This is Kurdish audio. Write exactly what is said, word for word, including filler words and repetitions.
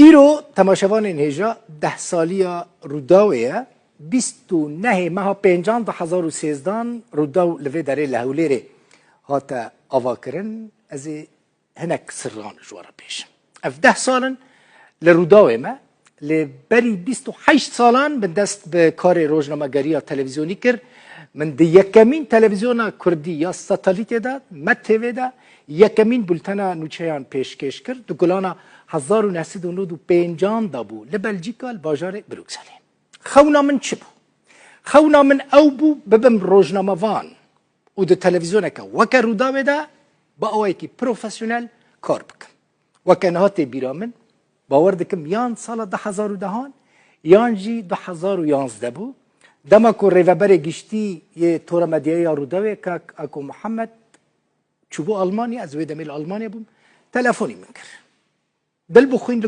Îro temaşevanên hêja deh saliya Rûdawê ye. Bîst û nehê meha pêncan du hezar û sêzdan Rûdaw li vê derê li Hewlêrê hate avakirin. Ez ê hinek sirran ji we re bêjim. Ev deh sal in li Rûdawê me, lê berî bîst û heşt salan min dest bi karê rojnamegeriya televîzyonî kir. Min di yekemîn televîzyona kurdî ya satelîtê de, Med T V de, yekemîn bultena nûçeyan pêşkêş kir. Di gulana hezar û neh sed û nod û pêncan de bû, li Belcîka, li bajarê Brukselê. Xewna min çi bû? Xewna min ew bû, bibim rojnamevan û di televîzyoneke weke Rûdawê de bi awayekî profesyonel kar bikim. Weke niha tê bîra min, bawer dikim yan sala du hezar û dehan, yan jî du hezar û yanzdeh bû. Dema ku rêveberê giştî yê Tora Medyayê ya Rûdawê, kak Ako Muhammed, çûbû Almanya, ez wê demê li Almanya bûm, telefonî min kir. Dil bixwîn li